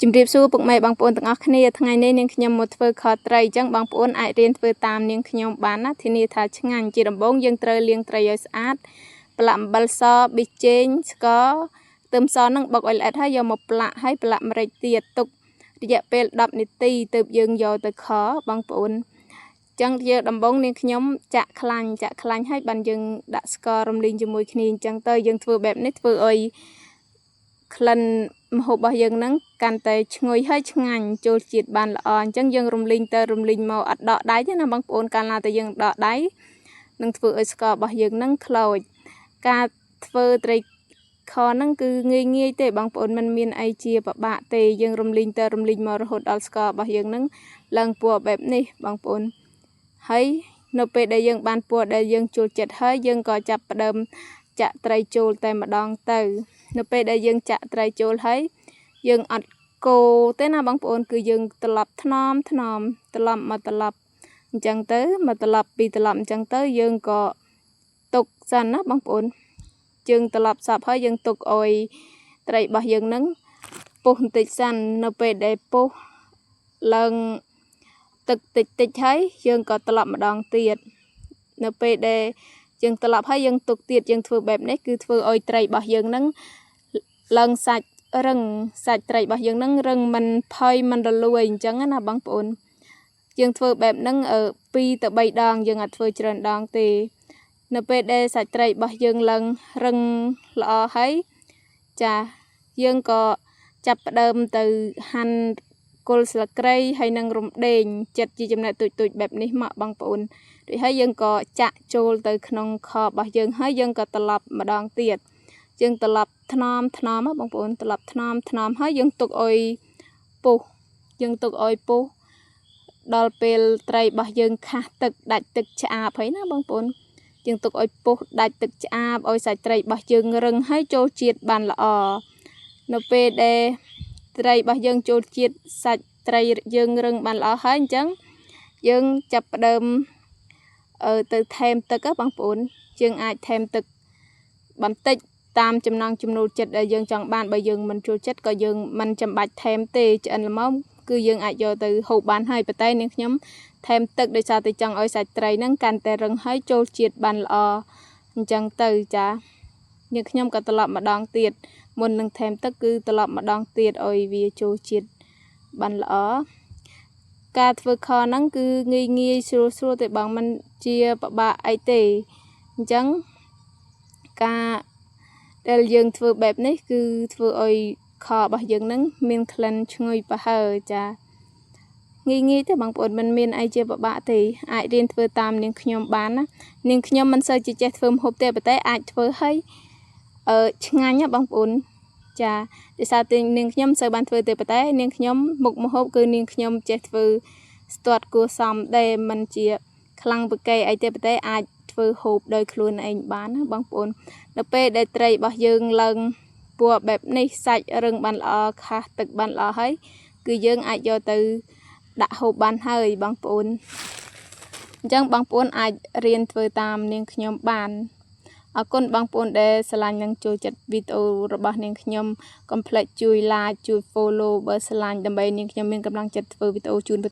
ជំរាបសួរពុកម៉ែបងប្អូនទាំងអស់គ្នាថ្ងៃនេះនាងខ្ញុំមកធ្វើខត្រីអញ្ចឹងបងប្អូនអាចរៀនធ្វើតាមនាងខ្ញុំបានណាធានាថាឆ្ងាញ់ជាដំបូងយើងត្រូវលាងត្រីឲ្យស្អាតប្រឡាក់អំបិលសប៊ីចេងស្ករខ្ទឹមសនឹងបុកឲ្យល្អិតហើយយកមកប្រឡាក់ហើយប្រឡាក់ម្រេចទៀតទុករយៈពេល10នាទីទើបយើងយកទៅខបងប្អូនចឹងយើងដំបងនាងខ្ញុំចាក់ខ្លាញ់ចាក់ខ្លាញ់ហើយបានយើងដាក់ស្កររំលីងជាមួយគ្នាអញ្ចឹងទៅយើងធ្វើបែបនេះធ្វើឲ្យក្លិនម្ហូបរបស់យើងហ្នឹងកាន់តែឈ្ងុយហើយឆ្ងាញ់ចូលជាតិបានល្អអញ្ចឹងយើងរំលីងទៅរំលីងមកអត់ដកដៃទេណាបងប្អូនកាលណាតែយើងដកដៃនឹងធ្វើឲ្យស្កររបស់យើងហ្នឹងខ្លោចការធ្វើត្រីខហ្នឹងគឺងាយងាយទេបងប្អូនមិនមានអីជាពិបាកទេយើងរំលីងទៅរំលីងមករហូតដល់ស្កររបស់យើងហ្នឹងឡើងពណ៌បែបនេះបងប្អូនហើយនៅពេលដែលយើងបានពណ៌ដែលយើងចូលចិត្តហើយយើងក៏ចាប់ផ្ដើមចាក់ត្រីចូលតែម្ដងទៅនៅពេលដែលយើងចាក់ត្រីចូលហើយយើងអត់កូរទេណាបងប្អូនគឺយើងត្រឡប់ថ្នមថ្នមត្រឡប់មកត្រឡប់អញ្ចឹងទៅមកត្រឡប់ពីរត្រឡប់អញ្ចឹងទៅយើងក៏ទុកសិនណាបងប្អូនយើងត្រឡប់សពហើយយើងទុកឲ្យត្រីរបស់យើងនឹងពុះបន្តិចសិននៅពេលដែលពុះឡើងទឹកតិចតិចហើយយើងក៏ត្រឡប់ម្ដងទៀតនៅពេលដែលយើងត្រឡប់ហើយយើងទុកទៀតយើងធ្វើបែបនេះគឺធ្វើឲ្យត្រីរបស់យើងនឹងឡើងសាច់រឹងសាច់ត្រីរបស់យើងនឹងរឹងមិនផុយមិនរលួយអញ្ចឹងណាបងប្អូនយើងធ្វើបែបហ្នឹង2ទៅ3ដងយើងអត់ធ្វើច្រើនដងទេនៅពេលដែលសាច់ត្រីរបស់យើងឡើងរឹងល្អហើយចាយើងក៏ចាប់ផ្ដើមទៅហាន់គល់ស្លឹកគ្រៃហើយនឹងរំដេងចិត្តជាចំណែកទូចៗបែបនេះមកបងប្អូនរួចហើយយើងក៏ចាក់ចូលទៅក្នុងខរបស់យើងហើយយើងក៏ត្រឡប់ម្ដងទៀតយើងត្រឡប់ថ្នមថ្នមបងប្អូនត្រឡប់ថ្នមថ្នមហើយយើងទុកឲ្យពុះយើងទុកឲ្យពុះដល់ពេលត្រីរបស់យើងខាស់ទឹកដាច់ទឹកឆ្អាបហើយណាបងប្អូនយើងទុកឲ្យពុះដាច់ទឹកឆ្អាបឲ្យសាច់ត្រីរបស់យើងរឹងហើយចូលជាតិបានល្អនៅពេលដែលត្រីរបស់យើងចូលជាតិសាច់ត្រីយើងរឹងបានល្អហើយអញ្ចឹងយើងចាប់ផ្ដើមទៅថែមទឹកបងប្អូនយើងអាចថែមទឹកបន្តិចតាមចំណង់ចំណូលចិត្តដែលយើងចង់បានបើយើងមិនចូលចិត្តក៏យើងមិនចាំបាច់ថែមទេឆ្អិនល្មមគឺយើងអាចយកទៅហូបបានហើយប៉ុន្តែនាងខ្ញុំថែមទឹកដោយសារតែចង់ឲ្យសាច់ត្រីហ្នឹងកាន់តែរឹងហើយចូលជាតិបានល្អអញ្ចឹងទៅចានាងខ្ញុំក៏ត្រឡប់ម្ដងទៀតមុននឹងថែមទឹកគឺត្រឡប់ម្ដងទៀតឲ្យវាចូលជាតិបានល្អការធ្វើខហ្នឹងគឺងាយងាយស្រួលស្រួលទេបងមិនជាពិបាកអីទេអញ្ចឹងការដែលយើងធ្វើបែបនេះគឺធ្វើឲ្យខរបស់យើងនឹងមានក្លិនឈ្ងុយប្រហើរចាងាយងាយទេបងប្អូនមិនមានអីជាពិបាកទេអាចរៀនធ្វើតាមនាងខ្ញុំបានណានាងខ្ញុំមិនសូវជាចេះធ្វើម្ហូបទេប៉ុន្តែអាចធ្វើឲ្យអឺឆ្ងាញ់ណាបងប្អូនចាដោយសារតែនាងខ្ញុំសូវបានធ្វើទេប៉ុន្តែនាងខ្ញុំមុខម្ហូបគឺនាងខ្ញុំចេះធ្វើស្ទាត់គួសមដែរមិនជាខ្លាំងបកេអីទេប៉ុន្តែអាចធ្វើហូបដោយខ្លួនឯងបានណាបងប្អូននៅពេលដែលត្រីរបស់យើងឡើងពណ៌បែបនេះសាច់រឹងបានល្អខាស់ទឹកបានល្អហើយគឺយើងអាចយកទៅដាក់ហូបបានហើយបងប្អូនអញ្ចឹងបងប្អូនអាចរៀនធ្វើតាមនាងខ្ញុំបានអរគុណបងប្អូនដែលស្រឡាញ់និងចូលចិត្តវីដេអូរបស់នាងខ្ញុំកុំភ្លេចជួយ like ជួយ follow បើស្រឡាញ់ដើម្បីនាងខ្ញុំមានកម្លាំងចិត្តធ្វើវីដេអូជូន